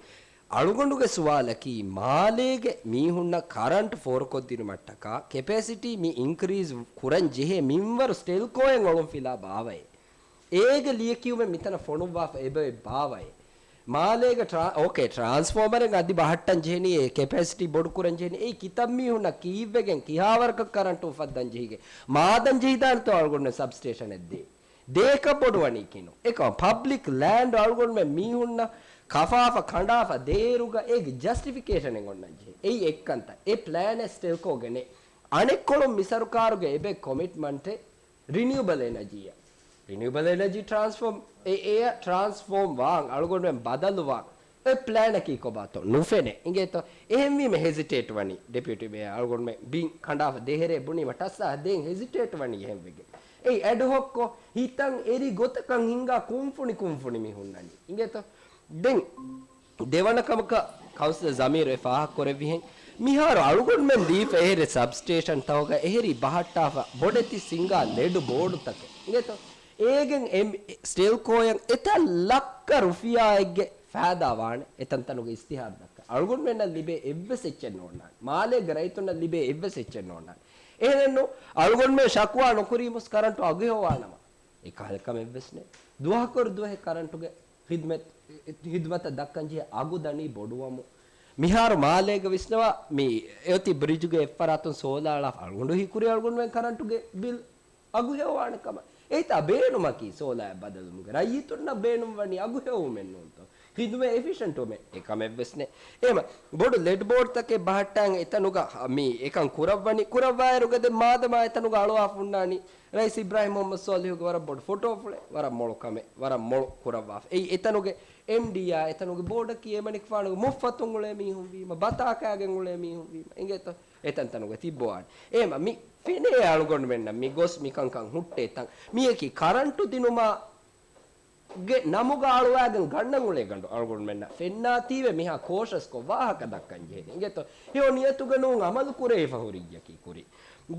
އަޅުގަނޑުގެ ސުވާލަކީ، މާލޭގެ މީހުންނަށް ކަރަންޓު ފޯރުކޮށްދިނުމަށްޓަކާ ކެޕޭސިޓީ މި އިންކްރީޒް ކުރަން ޖެހޭ މިންވަރު ސްޓެލްކޯއަށް އޮޅުންފިލާ ބާވައޭ؟ އޭގެ ލިޔެކިޔުމެއް މިތަނަށް ފޮނުއްވާފަ އެބައޮތް ބާވައޭ؟ މާލޭގެ ޓްރާ-، އޯކޭ، ޓްރާންސްފޯމަރެއް އަދި ބަހައްޓަން ޖެހެނީ، އެ ކެޕޭސިޓީ ބޮޑުކުރަން ޖެހެނީ، އެއީ ކިތައްމީހުންނަށް ކީއްވެގެން ކިހާވަރަކަށް ކަރަންޓު އުފައްދަން ޖެހިގެން؟ މާދަން ޖެހިދާނެތޯ އަޅުގަނޑުމެން ސަބްސްޓޭޝަނެއް ދޭ؟ ދޭކަށް ބޮޑުވަނީ ކިނު. އެކަމަ ޕަބްލިކް ލޭންޑް އަޅުގަނޑުމެން މީހުންނަށް ކަފާފަ ކަނޑާފަ ދޭއިރުގަ އޭގެ ޖަސްޓިފިކޭޝަނެއް އޮންނަން ޖެހޭ. އެއީ އެއްކަންތައް. އެ ޕްލޭނެއް ސްޓެލްކޯގެ ނެތް. އަނެއްކޮޅުން މި ސަރުކާރުގެ އެބައި ކޮމިޓްމަންޓެއް ރިނިއުބަލް އެނަޖީއަށް. ރިނިއުބަލް އެނަޖީ ޓްރާންސްފޯމް، އެ، އެއަށް ޓްރާންސްފޯމް ވާން، އަޅުގަނޑުމެން ބަދަލުވާން. އެ ޕްލޭނަކީ ކޮބާތޯ ނުފެނޭ. އިނގޭތޯ؟ އެހެންވީމަ ހެޒިޓޭޓް ވަނީ ޑެޕިއުޓީ މޭޔަރ އަޅުގަނޑުމެން ބިން ކަނޑާފަ ދޭހެރޭ ބުނީމަ ޓަސްއާ ދޭން ހެޒިޓޭޓް ވަނީ އެހެންވެގެން. އެއީ އެޑްހޮކްކޮށް ހިތަށް އެރި ގޮތަކަށް ހިނގާ ކުންފުނި ކުންފުނި މި ހުންނަނީ. އިނގޭތޯ؟ ދެން ދެވަނަ ކަމަކަށް ކައުންސިލަރ ޒަމީރު އެ ފާހަގަކުރެއްވިހެން، މިހާރު އަޅުގަނޑުމެން ދީފަ އެހެރެ ސަބްސްޓޭޝަންތަކުގަ އެހެރީ ބަހައްޓާފަ ބޮޑެތި ސިނގާ ލެޑު ބޯޑުތަކެއް. އިނގޭތޯ؟ އޭގެން އެ ސްޓެލްކޯއަށް އެތައް ލައްކަ ރުފިޔާއެއްގެ ފައިދާ ވާނެ އެތަންތަނުގެ އިސްތިހާރު ދައްކަން. އަޅުގަނޑުމެންނަށް ލިބޭ އެއްވެސް އެއްޗެއް ނޯންނާނެ. މާލޭގެ ރައްޔިތުންނަށް ލިބޭ އެއްވެސް އެއްޗެއް ނޯންނާނެ. އެހެނެއްނު، އަޅުގަނޑުމެން ޝަކުވާ ނުކުރީމުސް ކަރަންޓު އަގުހެއޮވާނަމަ، އެކަހަލަ ކަމެއްވެސް ނެތް. ދުވަހަކުރެ ދުވަހެއް ކަރަންޓުގެ ޚިދުމަތް، ޚިދުމަތަށް ދައްކަން ޖެހޭ އަގު ދަނީ ބޮޑުވަމުން. މިހާރު މާލޭގަ ވިސްނަވާ، މި އެއޮތީ ބްރިޖުގެ އެއްފަރާތުން ސޯލާ އަޅާފަ އަޅުގަނޑު ހީކުރީ އަޅުގަނޑުމެން ކަރަންޓުގެ ބިލް އަގު ހެއޮވާނެ ކަމަށް. އެއީތާ ބޭނުމަކީ ސޯލާއަށް ބަދަލުވުމުގެ. ރައްޔިތުންނަށް ބޭނުން ވަނީ އަގު ހެއޮވުމެއް ނޫންތޯ؟ ޚިދުމަތް އެފިޝަންޓުވުމެއް އެކަމެއްވެސް ނެތް. އެހެމަ ބޮޑު ލެޑް ބޯޑްތަކެއް ބަހައްޓާން އެތަނުގަ މި އެކަން ކުރައްވަނީ، ކުރައްވާއިރުގަ ދެން މާދަމާ އެތަނުގަ އަޅުވާފަ ހުންނާނީ ރައީސް އިބްރާހިމް މުހައްމަދު ސޯލިހުގެ ވަރަށް ބޮޑު ފޮޓޯފުޅެއް، ވަރަށް މޮޅު ކަމެއް، ވަރަށް މޮޅު ކުރައްވާފަ. އެއީ އެތަނުގެ އެމްޑީއާ އެތަނުގެ ބޯޑަކީ އެމަނިކުފާނުގެ މުއްފަތުން އުޅޭ މީހުން ވީމަ، ބަތާކާގެން އުޅޭ މީހުން ވީމަ. އިނގޭތޯ؟ އެތަންތަނުގަ ތިއްބަވާނެ. އެހެމަ މި ފެނޭ އަޅުގަނޑުމެންނަށް މި ގޮސް މިކަންކަން ހުއްޓޭ ތަން. މިޔަކީ ކަރަންޓު ދިނުމާ ގެ ނަމުގަ އަޅުވާގެން ގަންނަން އުޅޭ ގަނޑު އަޅުގަނޑުމެންނަށް ފެންނާތީވެ މިހާ ކޯޝަސްކޮށް ވާހަކަ ދައްކަން ޖެހެނީ. އިނގޭތޯ؟ ހެޔޮ ނިޔަތުގަ ނޫން އަމަލު ކުރެވިފަ ހުރިއްޔަކީ ކުރި.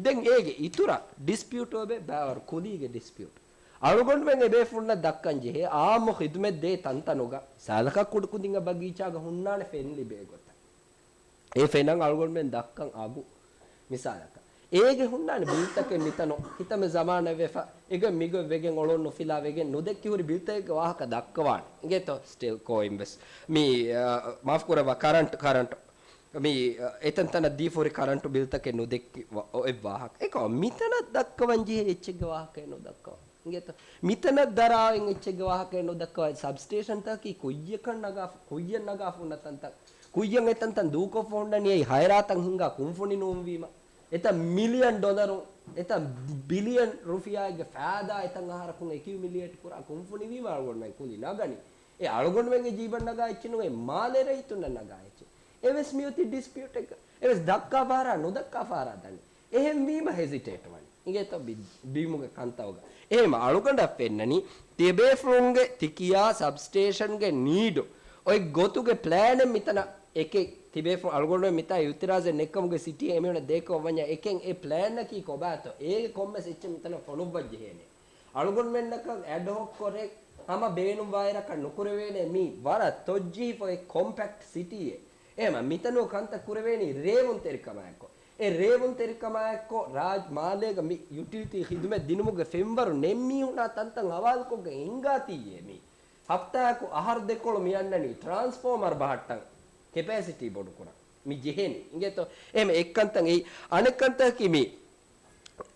ދެން އޭގެ އިތުރަށް ޑިސްޕިއުޓް އޮވޭ ބައިވަރު ކުލީގެ ޑިސްޕިއުޓް. އަޅުގަނޑުމެން އެބޭފުޅުންނަށް ދައްކަން ޖެހޭ އާއްމު ޚިދުމަތް ދޭ ތަންތަނުގަ ސާލަކަށް ކުޑަކުދިންގެ ބަގީޗާގަ ހުންނާނެ ފެން ލިބޭ ގޮތަށް. އެ ފެނަށް އަޅުގަނޑުމެން ދައްކަން އަގު. މިސާލަކަށް، އޭގެ ހުންނާނެ ބިލްތަކެއް މިތަނު ކިތަންމެ ޒަމާނެއް ވެފަ، އެގޮތް މިގޮތް ވެގެން އޮޅުން ނުފިލާ ވެގެން ނުދެއްކި ހުރި ބިލްތަކެއްގެ ވާހަކަ ދައްކަވާނެ. އިނގޭތޯ؟ ސްޓެލްކޯއިން ވެސް މި، އަ، މާފު ކުރައްވާ، ކަރަންޓް، ކަރަންޓް. މި، އަ، އެތަންތަނަށް ދީފަ ހުރި ކަރަންޓު ބިލްތަކެއް ނުދެއްކި ވަ-، އޮ-، އެއް ވާހަކަ. އެކަމަ މިތަނަށް ދައްކަވަން ޖެހޭ އެއްޗެއްގެ ވާހަކައެއް ނުދައްކަވާ. އިނގޭތޯ؟ މިތަނަށް ދަރާއިން އެއްޗެއްގެ ވާހަކައެއް ނުދައްކަވާ. ސަބްސްޓޭޝަންތަކަކީ ކުއްޔަކަށް ނަގާފަ، ކުއްޔަށް ނަގާފަ ހުންނަ ތަންތަން. ކުއްޔަށް އެތަންތަން ދޫކޮށްފަ ހުންނަނީ އެއީ ހައިރާތަށް ހިންގާ ކުންފުނި ނޫންވީމަ. އެތަން މިލިއަން ޑޮލަރު، އެތަން ބިލިއަން ރުފިޔާއެއްގެ ފައިދާ އެތަން އަހަރަކުން އެކިއުމިލިއޭޓް ކުރާ ކުންފުނި ވީމަ އަޅުގަނޑުމެން ކުލި ނަގަނީ. އެ އަޅުގަނޑުމެންގެ ޖީބަށް ނަގާ އެއްޗެއް ނޫން، އެ މާލޭ ރައްޔިތުންނަށް ނަގާ އެއްޗެއް. އެވެސް މިއޮތީ ޑިސްޕިއުޓެއްގަ. އެވެސް ދައްކާފަ އަހަރާ ނުދައްކާފަ އަހަރާ ދަނީ. އެހެންވީމަ ހެޒިޓޭޓް ވަނީ. އިނގޭތޯ ބި-، ބިމުގެ ކަންތައްގަ. އެހެން އަޅުގަނޑަށް ފެންނަނީ، ތިބޭފުޅުންގެ ތިކިޔާ ސަބްސްޓޭޝަންގެ ނީޑު އޮތް ގޮތުގެ ޕްލޭނެއް މިތަނަށް އެކެއް ތިބޭފުޅު އަޅުގަނޑުމެން މިތާ އިއުތިރާޒެއް ނެއްކަމުގެ ސިޓީ އެމީހުންނަށް ދޭކަށް ވަންޏާ އެކެއް އެ ޕްލޭނަކީ ކޮބާތޯ؟ އޭގެ ކޮންމެސް އެއްޗެއް މިތަނަށް ފޮނުއްވައްޖެހޭނެ. އަޅުގަނޑުމެންނަކަށް އެޑްހޮކް ކޮރެ ހަމަ ބޭނުންވާއިރަކަށް ނުކުރެވޭނެ މީ ވަރަށް ތޮއްޖީހިފަ އެ ކޮމްޕެކްޓް ސިޓީއެއް. އެހެމަ މިތަނު ކަންތައް ކުރެވޭނީ ރޭވުންތެރިކަމާއެއްކޮށް. އެ ރޭވުންތެރިކަމާއެއްކޮށް ރާޖް މާލޭގަ މި ޔުޓިލިޓީ ޚިދުމަތް ދިނުމުގެ ފެންވަރު ނެތް މީހުނާ ތަންތަން ހަވާލުކޮށްގެން ހިންގާތީއޭ މީ. ހަފްތާއަކު އަހަރު ދެކޮޅު މި އަންނަނީ ޓްރާންސްފޯމަރ ބަހައްޓަން ކެޕޭސިޓީ ބޮޑުކުރަން. މި ޖެހެނީ. އިނގޭތޯ؟ އެހެމަ އެއްކަންތައް އެއީ. އަނެއްކަންތަކަކީ މި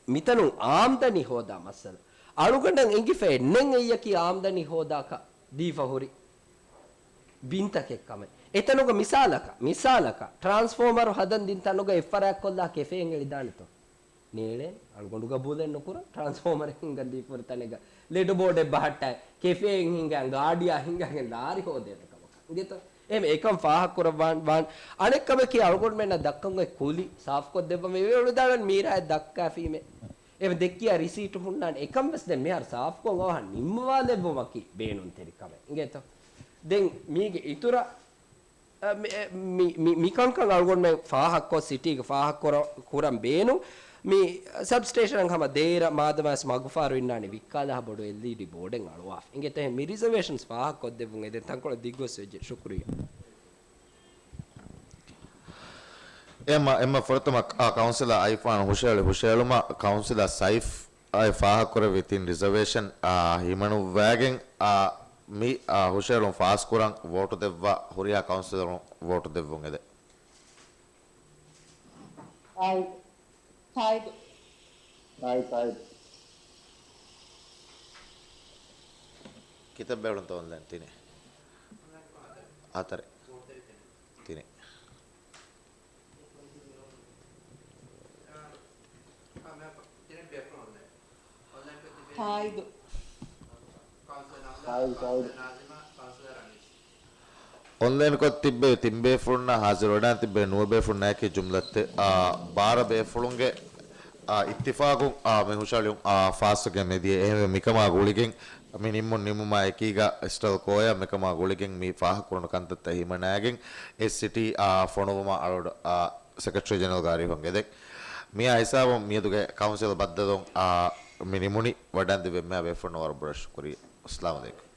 މިތަނުން އާމްދަނީ ހޯދާ މައްސަލަ. އަޅުގަނޑަށް އެނގިފައެއް ނެތް އެއްޔަކީ އާމްދަނީ ހޯދާކަށް ދީފަ ހުރި ބިންތަކެއް ކަމެއް. އެތަނުގަ މިސާލަކަށް، މިސާލަކަށް، ޓްރާންސްފޯމަރު ހަދަން ދިން ތަނުގަ އެއްފަރާތްކޮށްލާ ކެފޭއެއް އެޅިދާނެތޯ؟ ނޭޅޭ، އަޅުގަނޑު ގަބޫލެއް ނުކުރަން. ޓްރާންސްފޯމަރެއް ހިންގަން ދީފަ ހުރި ތަނެއްގަ ލެޑު ބޯޑެއް ބަހައްޓާ، ކެފޭއެއް ހިންގާ، ގާޑިއާ ހިންގާގެން ލާރި ހޯދޭނެ ކަމަކަށް. އިނގޭތޯ؟ އެހެމަ އެކަން ފާހަގަކުރައްވާން ވާން. އަނެއް ކަމަކީ އަޅުގަނޑުމެންނަށް ދައްކަން އޮތް ކުލި ސާފުކޮށްދެއްވަން ވެ އެ އުޅުދާޅަން މީރާއެއް ދައްކާފީމޭ. އެ ދެއްކިޔާ ރިސީޓު ހުންނާނެ. އެކަން ވެސް ދެން މިހާރު ސާފުކޮށް އަވަހަށް ނިންމަވާލެއްވުމަކީ ބޭނުންތެރި ކަމެއް. އިނގޭތޯ؟ ދެން މީގެ އިތުރަށް އަ، މި، އެ، މި، މި، މިކަންކަން އަޅުގަނޑުމެން ފާހަގަކޮށް، ސިޓީގެ ފާހަގަކުރަ-، ކުރަން ބޭނުން. މި ސަބްސްޓޭޝަނަށް ހަމަ ދޭރަ މާދަމާސް މަގުފާރު އިންނާނެ ވިއްކާލާ ބޮޑު އެލްއީޑީ ބޯޑެއް އަޅުވާފަ. އިނގޭތޯ މި ރިޒަވޭޝަންސް ފާހަގަކޮށްދެއްވުން އެދެން ތަންކޮޅެއް ދިގުވެސް ވެއްޖެ. ޝުކުރިއްޔާ. އެމަ، އެމަ ފުރަތަމަ، އާ، ކައުންސިލަރ އައިފާން ހުށައެޅި ހުށައެޅުމަށް ކައުންސިލަރ ސައިފް އާއި ފާހަގަކުރެއްވި ތިން ރިޒަވޭޝަން، އާ، ހިމަނުއްވައިގެން، އާ، މި، އާ، ހުށައެޅުން ފާސްކުރަން ވޯޓު ދެއްވާ ހުރިހާ ކައުންސިލަރުން ވޯޓު ދެއްވުން އެދެން. ތާއީދު. ތާއީދު. ތާއީދު، ތާއީދު. ކިތައް ބޭފުޅުންތޯ އޮންލައިން ތިނެއް؟ ހަތަރެއް. ތިނެއް. ތާއީދު. ތާއީދު، ތާއީދު. އޮންލައިންކޮށް ތިއްބެވި ތިން ބޭފުޅުންނާ ހާޒިރުވެޑާން ތިއްބެވި ނުވަ ބޭފުޅުންނާއެކީ ޖުމްލަތެއް، އާ، ބާރަ ބޭފުޅުންގެ، އާ، އިއްތިފާގުން، އާ، މި ހުށައެޅި، އާ، ފާސްވެގެން މިދިޔަ. އެހެންވެ މިކަމާ ގުޅިގެން މި ނިންމުން ނިމުމާ އެކީގަ އެސްޓަލް ކޯޔަށް މިކަމާ ގުޅިގެން މި ފާހަގަކުރުނު ކަންތައްތައް ހިމަނައިގެން އެ ސިޓީ، އާ، ފޮނުވުމަށް އަޅުގަޑު، އާ، ސެކްރެޓަރީ ޖެނެރަލްގެ އަރިހުން އެދެން. މިއާ ހިސާބުން މިއަދުގެ ކައުންސިލް ބައްދަލުން، އާ، މި ނިމުނީ. ވަޑާންދެއްވި އެންމެހާ ބޭފުޅުންނަށް ވަރަށް ބޮޑަށް ޝުކުރިއްޔާ. އައްސަލާމު ޢަލައިކުމް.